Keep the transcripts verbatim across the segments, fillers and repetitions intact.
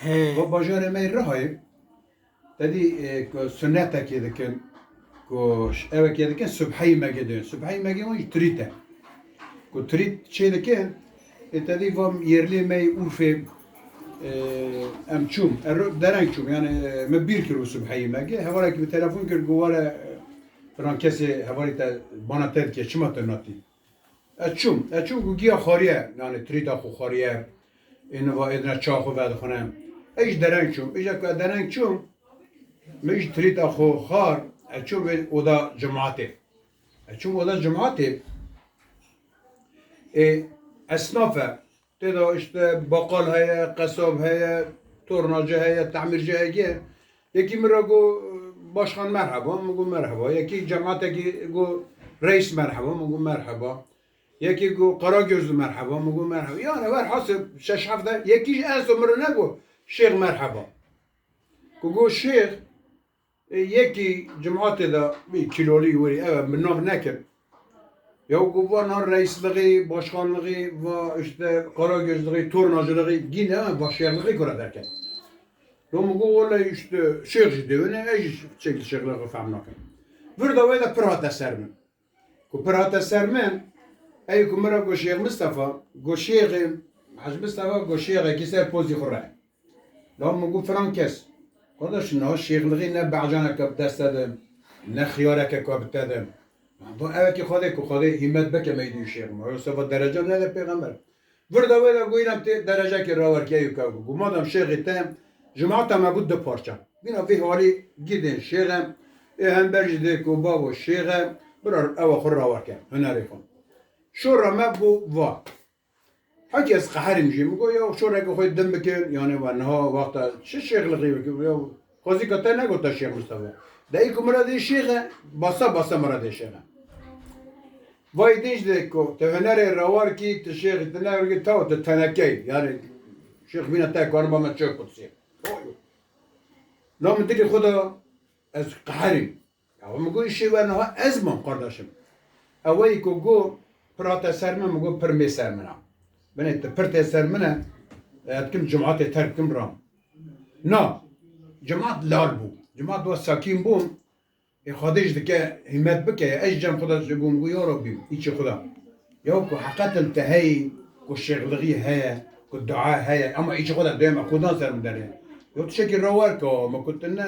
He. Bo bajarê me yê Rihayê, te dî, e, ku sunnetekê dikin, ku ş-, evekê dikin, subheyî megê dikin. Subheyî megê wan jî trît e. Ku trît çê dikin, e, te dî va yerliyê me yê Urfê, e, em çûm. E, ro-, dereng çûm. Yani, e, me bîr kir û subheyî megê. Hevalekî bi telefon kir, got, were, e, filan kesê hevalî te bana te dike, çima te natî? Ez çûm, ez çûm ku giya xwariye, yani trîta xwe xwariye, ê niva êdine çawa xwe vedixwine. Ez ji dereng çûm. Îja ku ez dereng çûm, min ji trîta xwe xwar, ez çûm vê oda cemaatê. Ez çûm oda cemaatê, ê esnaf e. Tê de işte baqal heye, qesab heye, tornacı heye, temirci heye. Yekî min re got, "Başkan merhaba", min got, "Merhaba." Yekî cemaatekî got, "Reis merhaba", min got, "Merhaba." Yekî got, "Karagözlü merhaba", min got, "Merhaba." Yani werhasil şeş heft de, yekî jî en son min re negot, "Şêx merhaba." Ku got, "Şêx", e, yekî cemaatê de bir kilolî werî, ev min nav nekir. Ya ku va na reisliği, başkanlığı, va işte karagözlüği, tornacılığı, gîne va şêxliği kura derket. Lo min got, "Wele işte şêx jî dewine, ez jî çek şêxliği fehm nakim." Vir de wê de pir hate ser min. Ku pir hate ser min, ey ku min re got Şêx Mistefa, got Şêxê, Hec Mistefa got Şêxekî ser pozî xwe re. La min got filan kes. Kardeş, niha şêxlixî ne becaneke bi dest te de, ne xiyareke ka bi te de. Bo evekî Xwedê ku Xwedê hîmet bike me yê dî şêx me. Yoksa va derece nede pêxember. Vir de wê de got înan tê derecekê rawerkeye û kew. Got madem şêxê te, cemaata me bû du parça. Bîna vî halî gidên şêxe, ê hember jî dê ku bavo şêxe, bira ewa xwe rawerke, hunerê xwe. Şora me bû va. Hekî ez qeherîm jî. Min got, "Ya şoreke xwe din bikin, yani we niha wexta çi şêxlixî bikin? Ya xwezîka te negota Şêx Mistefa." De î ku min re dê şêxe, basa basa min re dê şêxe. Vay din jî dê ku te hunerê rawarkî, tu şêxî, tu newarkî, taw tu tenekey. Yani şêx bîna te karin ba me çöp kutsî. La min dilî xwe de ez qeherîm. Ya min got, "Îşê we niha ez mam, kardeşim." Eweyî ku got, pir hate ser min, min got, "Pir mê ser min a." Binê tu pir tê ser min e, e, dikim cimatê terk kim ram. Na, cimat lal bû. Cimat wa sakîn bû. Ê Xwedê ji dike hîmet bike. Ez cem xwe de ji bûm, got, "Ya Rabbî, îçî xwe de." Ya ku heqetin te heyî, ku şêxlixî heye, ku dua heye, ama îçî xwe de duyema Xudan ser min derê. Ya tu şekî rawer ke, ama ku tu ne,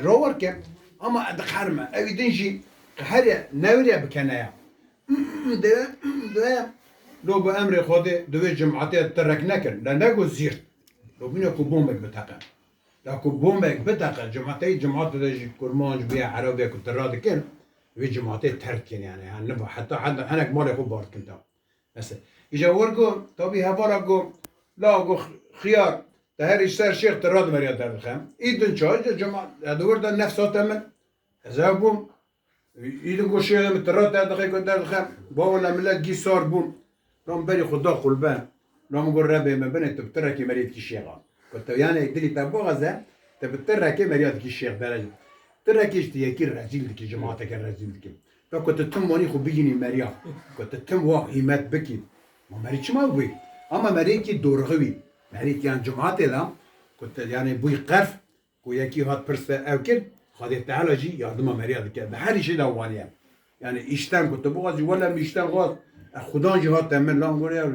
rawer ke, ama ez dixerime. Ewî din jî qeheriye, newiriye bikene ya. De, de, lo bi emrê Xwedê di vê cimatê tirek nekin. Le nego zîrt. Lo bîne ku bombek biteqe. Ya ku bombek biteqe, cimatê, cimatê de jî kurmanc bûye, erebê ku tira dikin, vê cimatê terk dikin yani. Yani niva heta, heta henek malê xwe bar dikin ta. Mesela, îja wir got, tabî hevala got, la got, xiyar, te herî ser şêx tira di meriya derdixe. Î din çay, cima, ya di wir de nefs hate min, ez ev bûm, Îdin ku şêxê min tira te dixê ku derdixe, bawile millet gî sar bûn. Ram berî xwe da qulbe. Ram got, "Rebê min, binê tu bi tirekê merî dikî şêxa." Ku tu yanê dilî te baxeze, tu bi tirekê meriya dikî şêx derece. Tirekê ji tu yekî rezîl dikî, cimateke rezîl dikî. Ve ku tu tim wanî xwe bigînî meriya. Ku tu tim wa hîmet bikî. Ma merî çima bûyî? Ama merîkî dorixi wî. Merîkî yan cimatê de, ku tu yanê bûyî qerf, Ku yekî hat pirs te ew kir, Xwedê Teala jî yardima meriya dike. Bi her îşê de wanî ye. Yani îşten ku tu bixwazî, wele min îşten xwaz, e, Xudan jî hat te min, lan gore ya.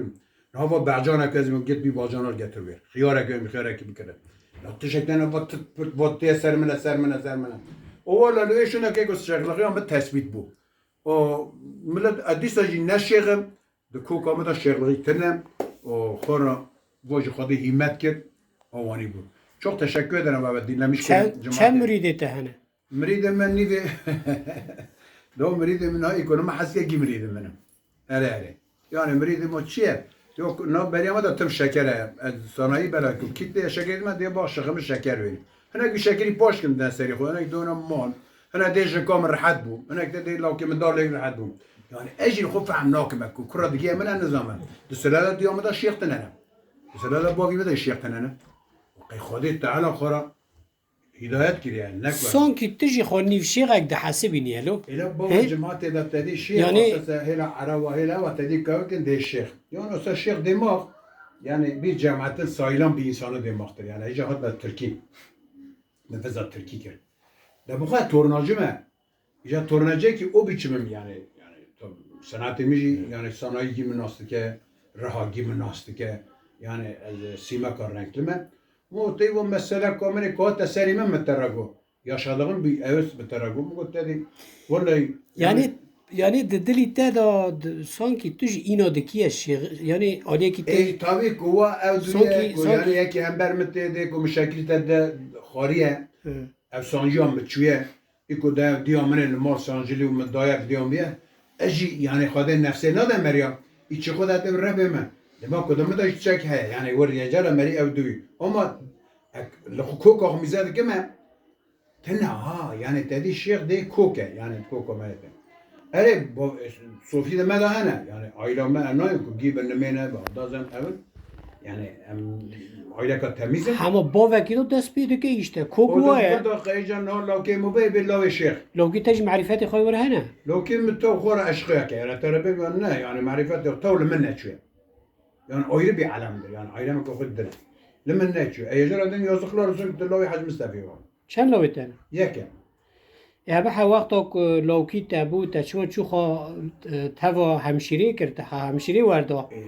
Hava becanek ez min git bî bacanar getir wêr. Xiyarek em xiyarek bikire. Ya tişek tene vat tut put vat tê ser min e, ser min e, ser min e. O wele lo ê şûneke ku şêxlixiya min tesbît bû. O millet e dîsa jî ne şêxim, Di koka min de şêxlixî tune û xwe re vo ji Xwedê hîmet kir û wanî bû. Çok teşekkür ederim abi, dinlemiş Çend, kirin çend cemaatê. Mirîdê te hene? Mirîdê min nîvê. Do mirîdê min ha ekonomi heskekî mirîdê min im. Erê erê. Yani mirîdê min çi ye? Yok, na beriya me de tim şeker e. Ez sanayî bela ku kît de şeker me diye bak şeximi şeker verî. Hinek şekerî paş kin den serî xwe, hinek dona man. Hinek dê jinka min rehet bû. Hinek de dê lawkê min dalê rehet bû. Yani ez jî xwe fehm nakim ku kura digê min e nizam e. Di silada diya min de şêx tine ne. Di silada bavî min de şêx tine ne. Qey Xwedê Teala xwe ra hidayet kiriye, ne ku. Sonkî tu jî xwe nîv şêxek dihesibînî helo? Êla bava He? Cimatê de tedî şêx, Yani- asese hêla erewa, hêla ewa tedî kewkin dê şêx. Yan osa şêx dê max. Yani bir cemaatin sayılan bir insanı demektir. Yani iyice hatta Türk'ün. Nefes Türk'ü kir. De bu kadar tornacı mı? İyice tornacı ki o biçimim yani. Yani sanatımızı yani sanayi gibi nastike, raha gibi nastike. Yani e, simaka renkli mi? Bu tey bu mesele kamere kağıt eseri mi meterego? Yaşadığım bir evet bir tarafım bu dedi. Vallahi Yani, yani di dilî te de, di, sankî tu jî îna dikiye şêx-, yani aliyekî te Ê, tabii ku wa ev sankî, duye ku sankî yani yekî hember min tê de ku min şekilî te de xwariye. Hı. Ev sanciya min çûye. Î ku de ev diya min ê li mal sancilî û min daye diya min ye. Ez jî yani xwedê nefsê nade meriya. Î çi xwe de te rebê min. Dema ku de min de çek heye. Yani wer yecara merî ev duyî. Ama ek, li xwe koka xwe mîze dikime. Tine ha, yani te dî şêx dê kok e, yani koka me yete. Erê, bo-, sofî de me de hene, yani ayla me nayê ku gî bi nimêne, bi dazen evin. Yani em ayleka temiz e. Hema bavekî de dest pê dike işte, kok O da waye. Kurda qeyca na lawkê min bê, bê lawê şêx. Lawkî te jî marîfetê xwe were hene? Lawkê min taw xwe re eşqiyeke, yani te re bê ne, yani marîfetê taw li min neçûye. Yani ayrı bir alemdir, yani ayrı bir kokudur. Li min neçûye. Ê jara din yazıklar olsun ki lawê Hacı Mustafa'yı var. Çend lawê te ne? Yeke. E, bi he wexta ku lawkî te bû, te çima çû xwe, e, teva hemşîrê kir, te ha hemşîrê werda? E,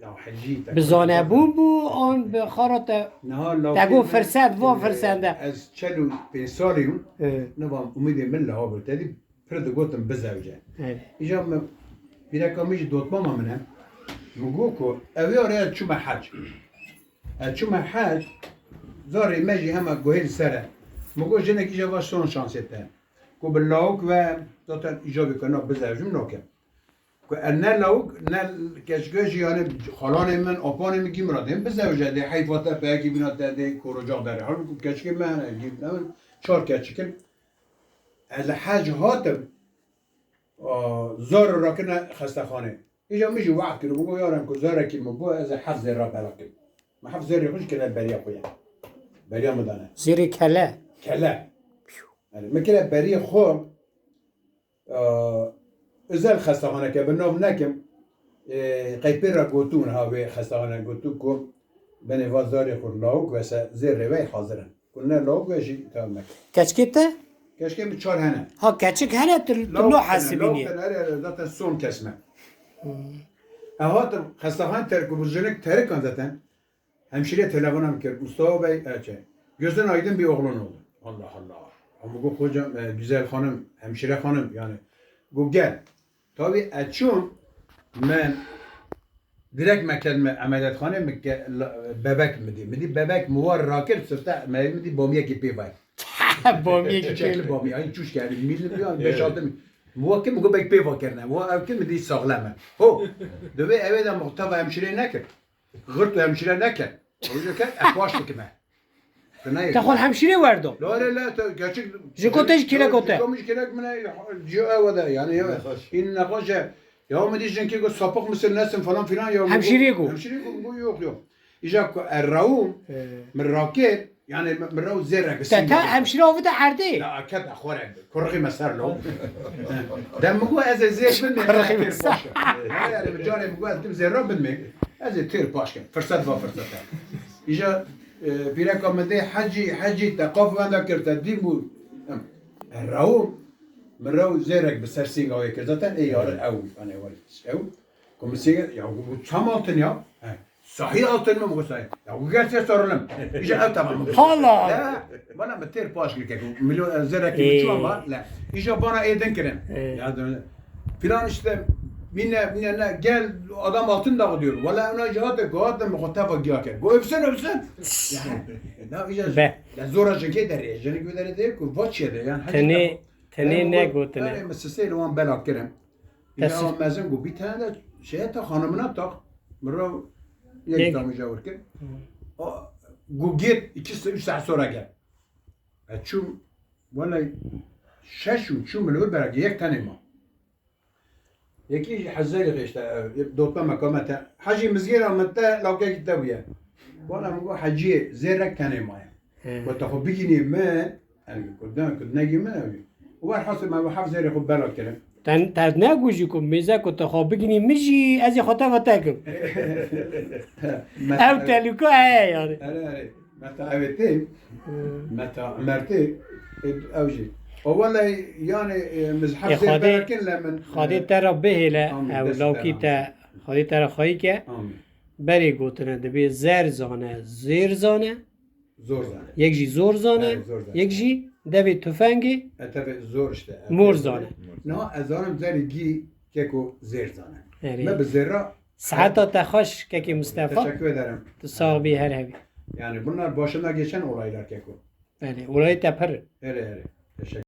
law hecî te Bi zanebûn bû, an bi xara te, Niha te lawkê got min, firset, va e, firset de. Ez çel û pênc salî bûm, E. nivam umîdê min lawa bû. Te dî pir digotin bizewce. Evet. Îca min pîreka min jî dotmama min e. Min got ku ew ya rê ez çûme hec. Ez çûme hec, zarê me jî hema guhê li ser e. Min got jinek îca va son şansê te. Ku bi lawik ve zaten îcabê ke na bizewcim nakim. Ku ez ne lawik, ne keçike jî yani xalanê min, apanê min kî min re dên bizewce dê heyfa te peyekî bîna te dê koroca derê. Halbuki keçikê me hene, gî-, ne min çar keçik in. Ez li hec hatim, a, zar rakirine xestexanê. Îja min jî we'd kir, min got, yaran ku zarekî min bû, ez ê heft zêra bela kim. Min heft zêrê xwe jî kirine beriya xwe ye. Beriya min dane. Zêrê kele. Kele. Yani, min kire beriyê xwe, a, özel xestexaneke bi nav nekim, e, qey pê re gotûn ha wê xestexane gotû ku benê va zarê xwe lawik wese zêrê wey hazir in. Ku ne lawik we jî tevmek. Keçikê te? Keçikê min çar hene. Ha, keçik hene, tu, tu Lawik no hene, hesibînî. Lawik hene, erê, erê, zaten son kesme. Hmm. E, hatim, xestexane terk û jinik terikan zaten. Hemşire telefona min kir, Mustafa Bey, e, şey, gözün aydın bir oğlun oldu. Allah Allah. Ama bu hocam, e, güzel hanım, hemşire hanım, yani, bu gel. Tabii, e, çûm, min direkt me kedime emeliyatxane, min ke-, la-, bebek mi dî. Mi dî bebek mi war rakir, sifte me mi dî bomiyekî pê vay. Bomiyekî Çiçekli pê. Bomiye, ay çûş geldi. Milli bir an Evet. beş altı mil. Muhakkak mi got bek pê va kirine. Wa ev ki mi dî sağlam e. Ho. Döve eve de muhtava hemşire nekir. Girt û hemşire neke. Roja ke e paş dikime. Te xwe hemşîrê werdo. La la la, te gerçek Ji ku te ji kîrek o te. Ji ku min ji kîrek min e, ji ew de yani ya. Nexweş. În nexweş e. Ya min dî jinkê ku sapık mısın nesin falan filan ya. Hemşîrê ku. Hemşîrê ku, bu yok yok. Îja ku errawu Ee. min rakê Yani mi, mi rew zêrek Te te hemşire avite erdê. La ket xore kurxî me ser lo. Dem mi got ez ê zêr bin me. Kurxî me ser. Yani mi carê mi got ez kim zêra bin me. Ez ê têr paş kem. Fırsat va fırsat. Îja e, pîreka min dê hecî, hecî te qaf wenda kir te dî bû. Em, e, rew, mi rew zêrek bi ser sînga wê kir. Zaten ê yarı ew, yani ew. Ew. Komisyê ya bu, bu tam altın ya. He. Sahî altın mı bu sahî? Ya bu gerçek sorulum. İşte ev tamam. Hala. Ya, bana mı ter paş girkek? Milyon e, zerre ki Ee. çuva var. La. İşte bana edin kirin. Ee. Ya da filan işte mine mine ne gel adam altın dağı diyor. Valla ona cevap da goat da mı kota bak ya ken. Go öpsün öpsün. Yani, ne yapacağız? Be. Ya zora jeke deri. Jeni göderi değil ki vaç yedi. Yani Tenê, tenê ne gotine. Yani mı seseyli wan bela kirin. Ya mezin got, bir tane de şeye tak, hanımına tak. Miro yek tamı cevir kir. O, got git, iki, üç saat sonra gel. E, çûm, vallahi şeş û çûm li wir berek yek tenê ma. Yekî jî hezerî xêşte, e, dotme mekamete. Hecî mizgêra min te, lawkekî te bûye. Valla min got, heciyê zêrek tenê maye. He. Got, te xwe bigînî min, yani, ku deme, ku negî min ew. Û werhasil me heft zêrê xwe bela kirin. Te, te negojî ku mêze ku te xwe biginî min jî ez ê xwe teva te kim. Ev tehlûka heye yani. Erê, erê. Meta ev ê tê. Hmm. Meta Umer tê. E, ew jî. O welay yani, e, mizhef Ê zêr Xwedê, berakin le min, Xwedê e, te re bihêle, amîn, ew dest lawkî te te, Xwedê te re xweyî ke. Amîn. Berê gotine dibê zer zane, zêr zane. Zor zane. Yek jî zor zane, Evet, zor zane. Yek jî devê tufengê E, tabii zor işte. mor zane. No, ez zanim zerî gî keko zêr zane. Erê. Me bi zerra Saeta te xweş kekê Mustafa. Teşekkür ederim. Tu sağ bî, her hebî. Yani bunlar başına geçen olaylar keko. Belê, olayê te pir. Erê, erê. Teşekkür